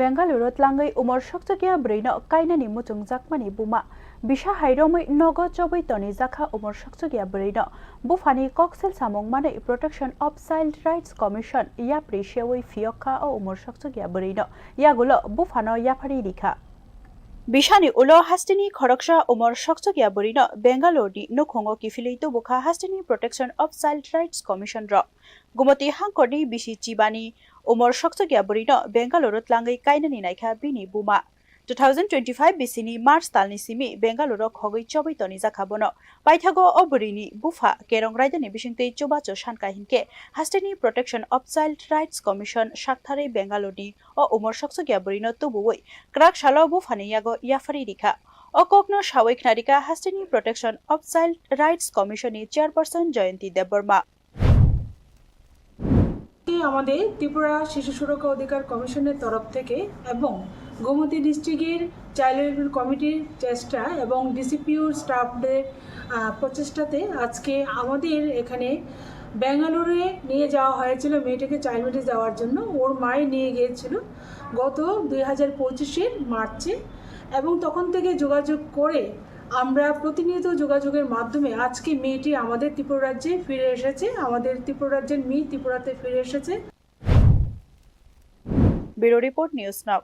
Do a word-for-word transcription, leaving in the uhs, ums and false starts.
Bengaluru tlangwi umor sokchokya bwrwino kainani muchungjakmani buma. Bisa hai romwi nogo chobwi tonijakha umor sokchokya bwrwino. Buphani koksil samung manwi Protection of Child Rights Commission yapri sewi phiyokha o umor sokchokya bwrwino. Yagulo buphano yapharwi rikha. Bisani ulo hasteni khoroksa umor sokchokya bwrwino Bengaluru ni nukhungo kiphilwi tubukha hasteni Protection of Child Rights Commission rok. Gumoti hangkorni bisi chibani umor sokchokya bwrwino Bengaluru tlangwi kainani naikha bini buma. Two thousand twenty-five bisini March talni simi Bengaluru khogwi chobwi tonijakha bono. Paithago o bwrwini bupha Kerong Raidani bisingtwi chubachu sankha hinkhe hasteni Protection of Child Rights Commission saktharwi Bengaluruni o umor sokchokya bwrwino tubuwi kwrak salo buphani yago yapharwi rikha. O kokno sawi khnarikha hasteni Protection of Child Rights Commission ni Chairperson Jayanti Debbarma. আমাদের ত্রিপুরা শিশু সুরক্ষা অধিকার কমিশনের তরফ থেকে এবং গোমতী ডিস্ট্রিক্টের child welfare কমিটির চেষ্টা এবং ডিসিপিউর স্টাফদের আহ, প্রচেষ্টাতে আজকে আমাদের এখানে ব্যাঙ্গালোরে নিয়ে যাওয়া হয়েছিল মেয়েটাকে চাইল্ড বেডে যাওয়ার জন্য। ওর মায়ে নিয়ে গিয়েছিল গত দুই হাজার পঁচিশের মার্চে, এবং তখন থেকে যোগাযোগ করে আমরা প্রতিনিয়ত যোগাযোগের মাধ্যমে আজকে মেয়েটি আমাদের ত্রিপুরা রাজ্যে ফিরে এসেছে। আমাদের ত্রিপুরা রাজ্যের মেয়ে ত্রিপুরাতে ফিরে এসেছে। Bureau Report, News Now.